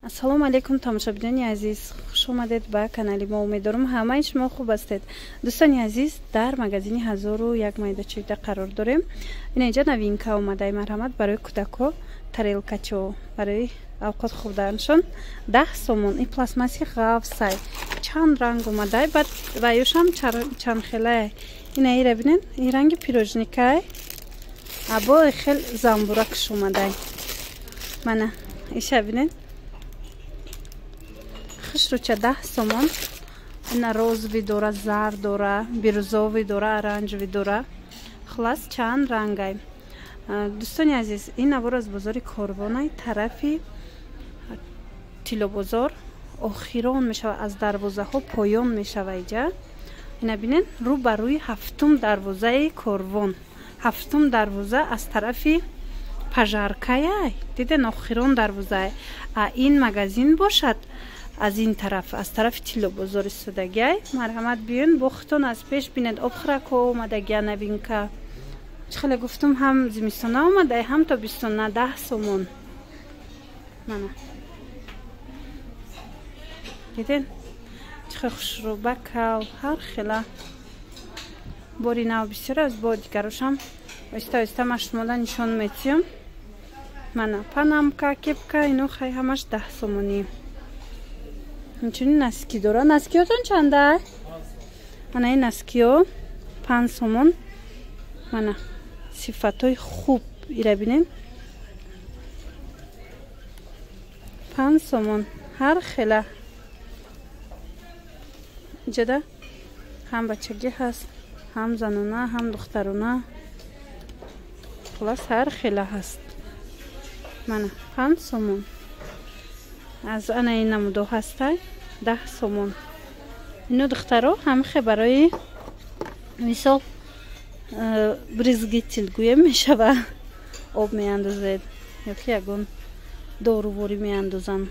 Ассалому алайкум, тамошобинони азиз, хуш омадед ба канали мо. Умедворам, ҳамаи шумо хуб ҳастед. Дӯстони азиз, дар магазини 1001 майдачида қарор дорем. Ина инҷа новинка омадаи, марҳамат, барои кӯдакҳо тарелкачо барои авқот хӯрданашон 10 сомон. Ин пластмасси ғафсай, чанд ранг омадай, баъд ваюшам чандхелае. Ина ира бинед, ин ранги пирожникай, або хел замбуракш омадай. Мана иша бинед, хушрӯча, 10 сомон. Ина розовый дора, зар дора, бирюзовый дора, оранжевый дора, хулас чанд рангай. Дӯстони азиз, ин навор аз бозори Корвонай, тарафи Тиллобозор охирон мешава, аз дарвозаҳо поён мешава. Иҷа ина бинед, рӯ ба рӯи ҳафтум дарвозаи Корвон, ҳафтум дарвоза аз тарафи пожаркая, диден, охирон дарвозае. А ин магазин бошад аз ин тараф, аз тарафи Тиллобозор истодагиай. Марҳамат, биён, бо худтон аз пеш бинед. Обхӯракҳо омадагия, новинка. Чӣ хеле гуфтум, ҳам зимистона омадай, ҳам тобистона, 10 сомон. Мана диден, чӣ хел хушрӯ, бакал, ҳар хела бори нав бисёр аст. Бо дигарошам оҳиста оҳиста ман шумода нишон метиҳам. Мана панамка, кепка, ино хай ҳамаш 10 сомонӣ. Инчунин носки дора. Носкиётон чанда? Мана ин носкиё 5 сомон. Мана сифатҳои хуб, ира бинед, 5 сомон, ҳар хела. Иҷода ҳам бачагӣ ҳаст, ҳам занона, ҳам духтарона, хулас ҳар хела ҳаст. Мана 5 сомон. Аз ана ин намудо ҳастай, 10 сомон. Ино, духтаро, ҳамихе барои мисол брызгитель гӯем мешава, об меандозед ё ки ягон доруворӣ меандозанд.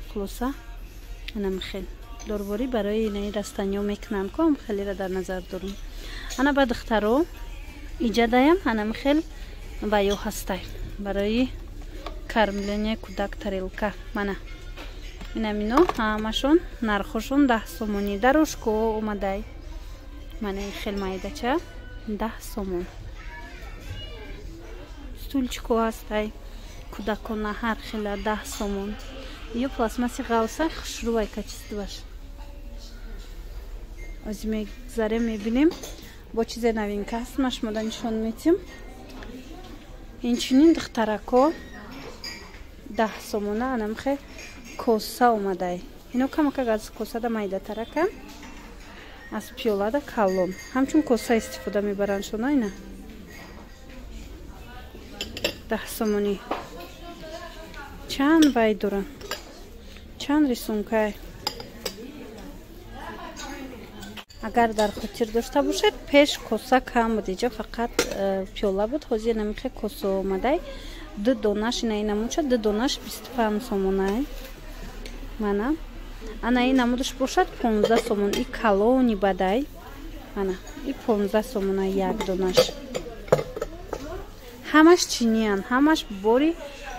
Хулоса, анамихел доруворӣ барои инаи растаниҳо мекунанд ко, хелера дар назар дорум. Ана ба духтаро, иҷадаям анамихел ва ё ҳастай барои кормления кӯдак тарелка. Мана инамино ҳамашон нархошон 10 сомонӣ. Дорожко омадай, мана ин хел майдача 10 сомон. Стульчико ҳастай кӯдакона, ҳар хела, 10 сомон. Ё пластмасси ғавса, хушрӯвай качествоаш. Ози мегзарем, мебинем, бо чизе новинка ҳаст, ма шумода нишон метим. Инчунин, духтарако, 10 сомона анамхе коса омадай. Ино камакак аз косада майдатарака, аз пиёлада калон, ҳамчун коса истифода мебаранд шуно. Ина 10 сомонӣ. Чанд вай доранд, чанд рисункай. Агар дар хотир дошта бошед, пеш коса кам буд, иҷо фақат пиёла буд. Ҳозир намихе косо омадай, ду донаш. Ина ин намудша, ду донаш 25 сомонай. Мана ана ин намудаш бошад 15 сомон, и калони бадай. Мана и 15 сомона як донаш. Ҳамаш чиниян, ҳамаш бори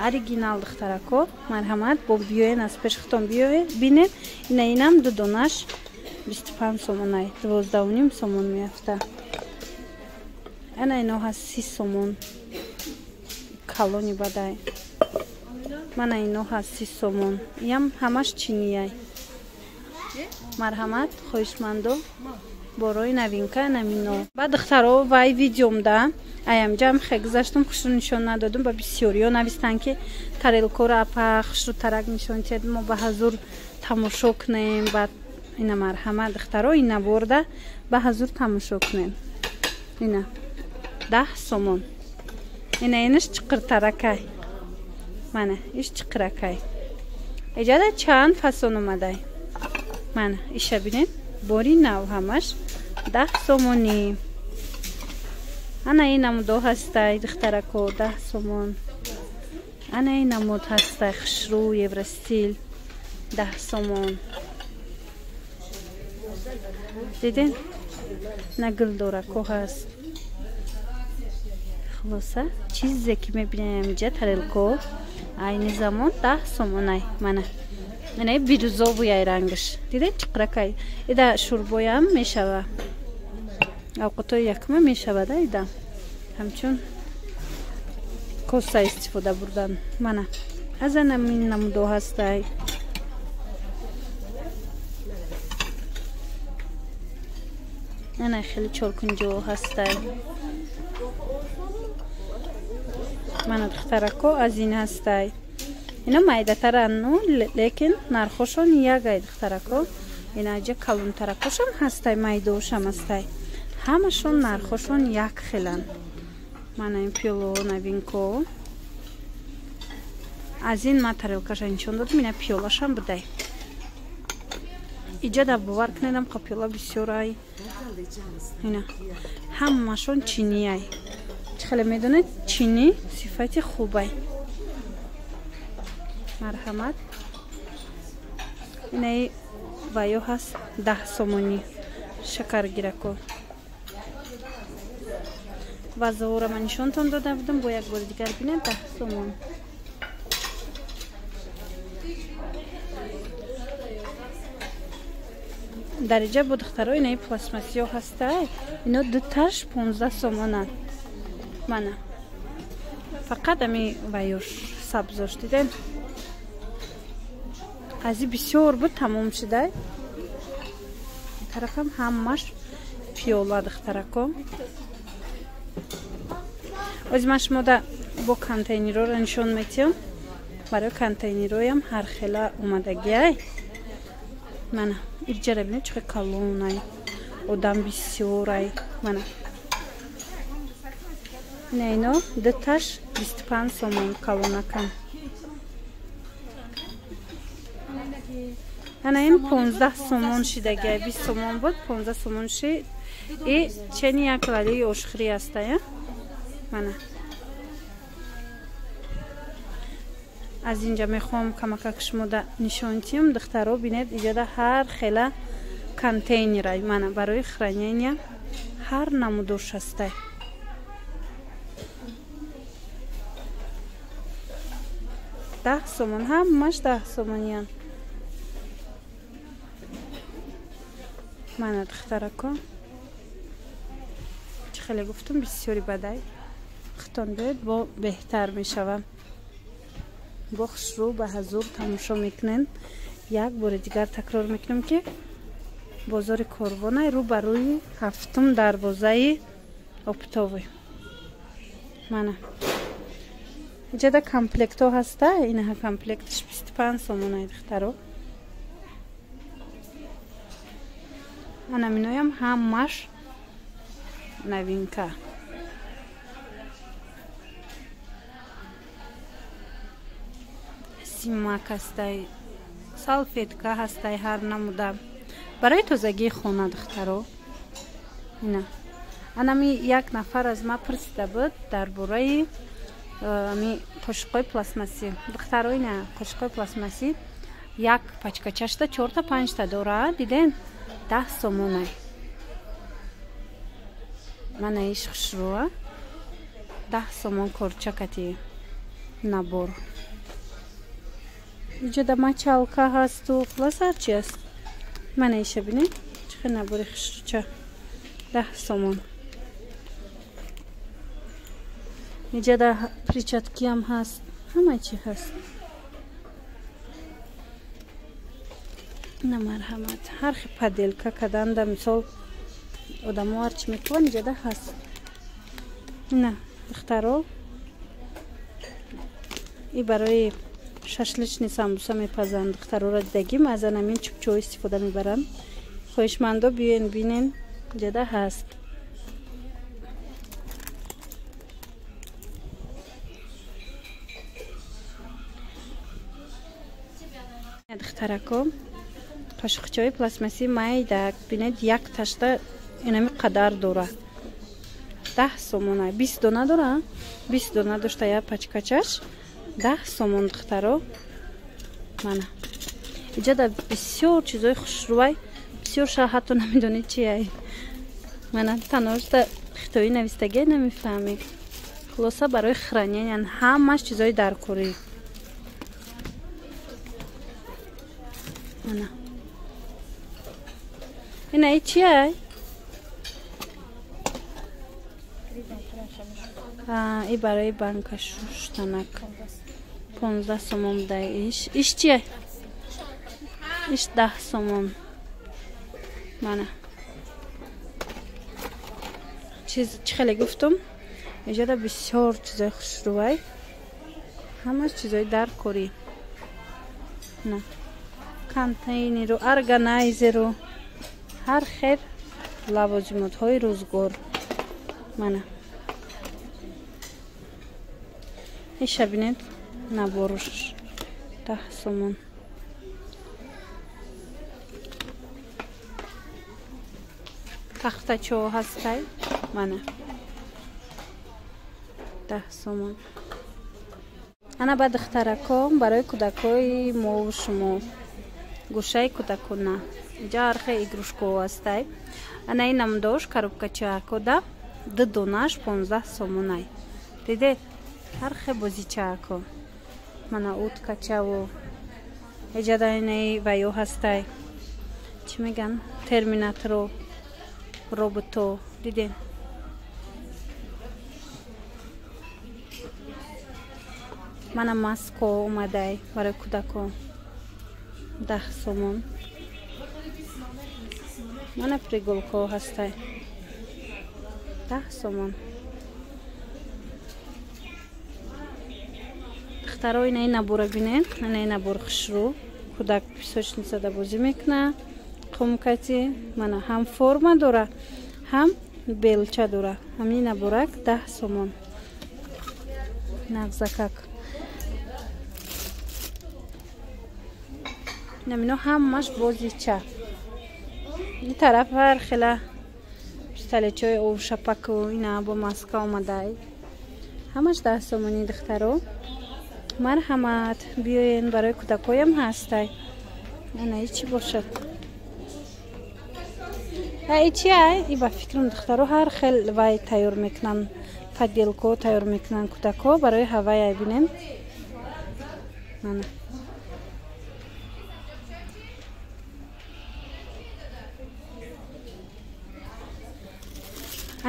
оригинал. Духтарако, марҳамат, бо биёен, аз пеш худтон биёед, бинед. Ина инам ду донаш 25 сомонай, 12,5 сомон меафта. Ана ино ҳаст 30 сомон, калони бадай. Мана ино ҳаст 30 сомон, иям ҳамаш чинияй. Марҳамат, хоҳишмандо, борои новинка намино. Ба духтаро, вай видеомда аямҷам хе гузаштум, хушрӯ нишон надодум. Ба бисёриё навистанд, ки тарелкора, апа, хушрӯ тарак нишон тиҳед, мо ба ҳазур тамошо кунем. Баъд ина, марҳамат, духтаро, ина борда ба ҳазур тамошо кунем. Ина 10 сомон. Ина инаш чиқиртаракай, мана иш чиқиракай. Иҷада чанд фасон омадай. Мана иша бинед, бори нав, ҳамаш 10 сомонӣ. Ана ин намудо ҳастай, духтарако, 10 сомон. Ана ин намуд ҳастай, хушрӯ, евростиль, 10 сомон. Диден, на гулдорако ҳаст. Хулоса, чизе ки мебинем инҷа, тарелко айни замон 10 сомонай. Мана. Ина бирюзовый рангаш. Дидед чиқракай. Ида шӯрбоям мешава. Овқатои якма мешава да ида. Ҳамчун коса истифода бурдан. Мана. Аз анамин намудо ҳастай. Ана хеле чоркунҷо ҳастай. Мана духтарако аз ин ҳастай. Ино майдатарану, лекин нархошон ягай духтарако. Ина аҷа калонтаракошам ҳастай, майдоошам ҳастай. Ҳамашон нархошон як хеланд. Мана ин пиёло новинко. Аз ин ман тарелкаша нишон додам, ина пиёлашам будай. Иҷа да бовар кунедам, қа пиёла бисёрай. Ина ҳамашон чиниай. Чӣ хеле медонед, чини сифати хубай. Марҳамат. Инаи ваё ҳаст 10 сомонӣ шакаргирако. Вазоора ман нишонтон дода будам, бо як бори дигар бинед 10 сомон. Дар иҷа бо духтаро инаи пластмассиё ҳастай. Ино дуташ 15 сомонанд. Мана фақат ами ваёш сабзош дидем. Аз и бисёр буд, тамом шудай. Тарафам ҳамаш пиёла духтарако. Оз ман шумода бо контейнерора нишон метиҳам. Барои контейнероям ҳар хела омадагиай. Мана ирҷара бинед чӣ хел калонай, одам бисёрай. Мана ина ино дуташ 25 сомон калонакам. Ана ин 15 сомон шидагиай, 20 сомон буд, 15 сомон шид. И чени як валии ошхирӣ ҳастая. Мана аз инҷа мехоҳам камакак шумода нишон тиҳам. Духтаро бинед, иҷода ҳар хела контейнерай. Мана барои хранения ҳар намудош ҳастай. 10 сомон, ҳамаш 10 сомониян. Мана духтарако, чӣ хеле гуфтум, бисёри бадай. Хитон биёед, бо беҳтар мешава. Бо хушрӯ ба ҳазур тамошо мекунен. Як бори дигар такрор мекунем, ки бозори Корвонай рӯ ба рӯи 7-ум дарвозаи оптовый. Мана иҷода комплектҳо ҳаста. Инаҳа комплектш 25 сомонай духтаро. Ана миноям ҳамаш новинка. Симак ҳастай, салфетка ҳастай, ҳар намуда барои тозагии хона духтаро. Ина анами як нафар аз ма пурсида буд дар бораи ами қошиқҳои пластмассӣ. Духтаро, ина қошиқҳои пластмассӣ як пачкачашта 4та 5та дора, диден 10 сомонай. Мана иш хушрӯа 10 сомон корчакати набор. Иҷода мачалка ҳасту хулос ҳарчи аст. Мана иша бинед, чӣ хел набори хушрӯча 10 сомон. Иҷода причаткиам ҳаст, ҳама чи ҳаст. На марҳамат, ҳар хел поделка карданда, мисол одамо ҳарчи мекунанд, иҷода ҳаст. Ина духтаро, и барои шашлични самбуса мепазанд. Духтарора дидагим, аз анамин чӯбчӯ истифода мебаранд. Хоҳишмандо биёен бинен, иҷода ҳаст. Духтарако, қошиқчаҳои пластмассӣ майда бинед, як ташта инами қадар дора. 10 сомона, 20 дона дора, 20 дона дошта як пачкачаш 10 сомон духтаро. Мана иҷода бисёр чизои хушрӯай, бисёр ша ҳатто намедонед чиай. Мана таношта хитоӣ навистагӣ намефаҳмед. Хулоса барои хранения ҳамаш чизои даркорӣ. Ана. Ина и чия? И барои банка шуштанак. 15 сомон будай иш. Иш чия? Иш 10 сомон. Мана. Чиз чӣ хеле гуфтум? Иҷода бисёр чизои хушрӯвай. Ҳамаш чизои даркорӣ. На. Контейнеру, органайзеру, ҳар хел лавозимотҳои рӯзгор. Мана. Иша бинед, наборуш 10 сомон. Тахтачо ҳастай. Мана. 10 сомон. Ана ба духтаракон барои кӯдакҳои мову шумо. Гӯшаи кӯдакона. Инҷа ҳар хел игрушкаҳо ҳастай. Ана ин намдош коробкачаакода 2 донаш 15 сомонай. Дидед? Ҳар хел бозичаако. Мана уткачаву. Иҷада инаи ваё ҳастай. Чӣ меган? Терминаторо, робото. Дидед? Мана маско омадай барои кӯдакон. 10 сомон. Мана пригулко ҳастай. 10 сомон. Духтаро инаи набора бинед. Инаи набор хушрӯ. Кӯдак песочницада бозӣ мекунад. Қумкати мана ҳам форма дора, ҳам белча дора. Ҳамин наборак 10 сомон. Нағзакак. Намино ҳамаш бозича. Ин тараф ҳар хела пистолетчои овшапаку ина бо маска омадай. Ҳамаш 10 сомони духтаро. Марҳамат, биёен, барои кӯдакҳоям ҳастай. Ана и чӣ бошад? И чи ай? И ба фикрам духтаро ҳар хел вай тайёр мекунанд, поделко тайёр мекунанд кӯдакҳо барои ҳавай ай бинем. Ана.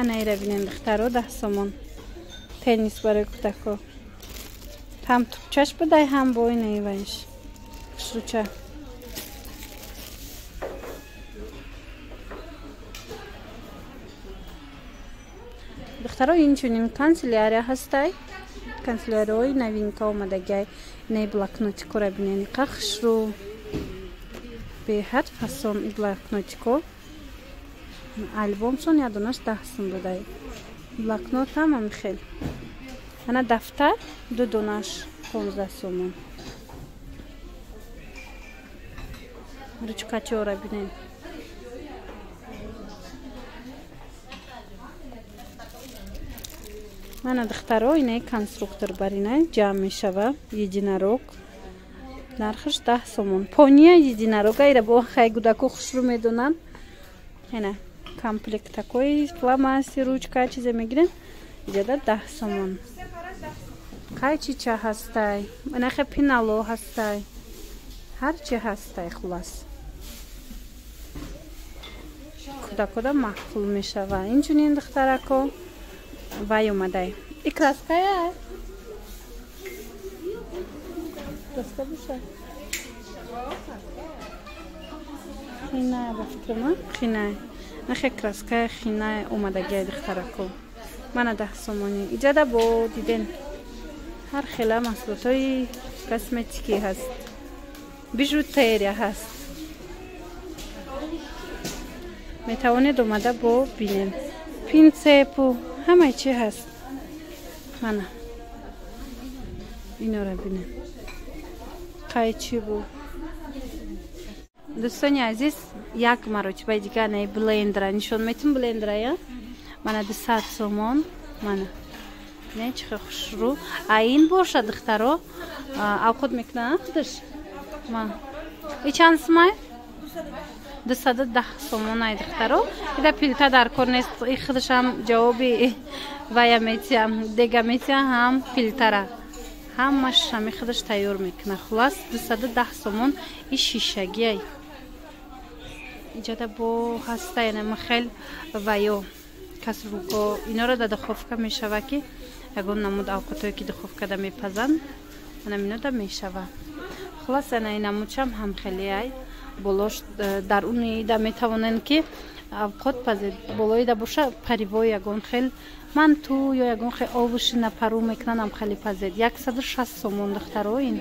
Ана ира бинем духтаро 10 сомон. Теннис барои кӯдакҳо. Ҳам тупчаш будай, ҳам бо инаи вайш. Хушрӯча. Духтаро инчунин канселярия ҳастай. Канселяриҳои новинка омадагиай. Инаи блокнотикора бинен. Иқа хушрӯ. Беҳад фасон и блокнотико. Альбомшон ядонаш 10 сум будай. Блокнот ҳам ҳамихел. Ана дафтар 2 донаш 15 сомон. Ручкачора бинен. Мана духтаро инаи конструктор баринай ҷамъ мешава. Единорог. Нархаш 10 сомон. Пония единорога ира бо хай кӯдако хушрӯ медонанд. Ина комплектакои фломастер, ручка чизе мегирем. Иҷода 10 сомон. Қайчича ҳастай, инахе пинало ҳастай. Ҳар чи ҳастай хулас. Кӯдакода маъқул мешава. Инчунин духтарако вай омадай. И краская? Краска боша? Хиная ба фикрам, хиная. Нахе краская хиная омадагиай духтарако. Мана 10 сомонӣ. Иҷода бо диден ҳар хела маҳсулотҳои косметикӣ ҳаст. Бижутерия ҳаст. Метавонед омада бо бинем. Пинцепу ҳамаи чи ҳаст. Мана. Инора бинем. Қайчи бу. Дӯстони азиз, як маротибаи дигар наи блендера нишон метим блендера, я? Мана 200 сомон. Мана. Не чӣ хел хушрӯ. А ин боша духтаро, авқот мекунанд худаш? Ма. И чанд сумай? 210 сомон ай духтаро. Ида пилта дар кор нест. И худашам ҷавоби вая метиям, дега метиям ҳам пилтара. Ҳамаш ҳами худаш тайёр мекунад. Хулас, 210 сомон и шишагиай. Иҷода бо ҳаста янама хел ваё кастрюлко. Инора да духовка мешава, ки ягон намуд авқотое ки духовкада мепазанд, анаминода мешава. Хулас, ана ин намудшам ҳамхелиай. Болош дар унида метавонанд, ки авқот пазед. Болоида боша, паривои ягон хел манту ё ягон хел овушина пару мекунанд, ам хеле пазед. 160 сомон, духтаро. Ин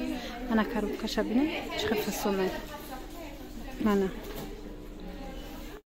мана коробкаша бинед, чӣ хел фасонай. Мана.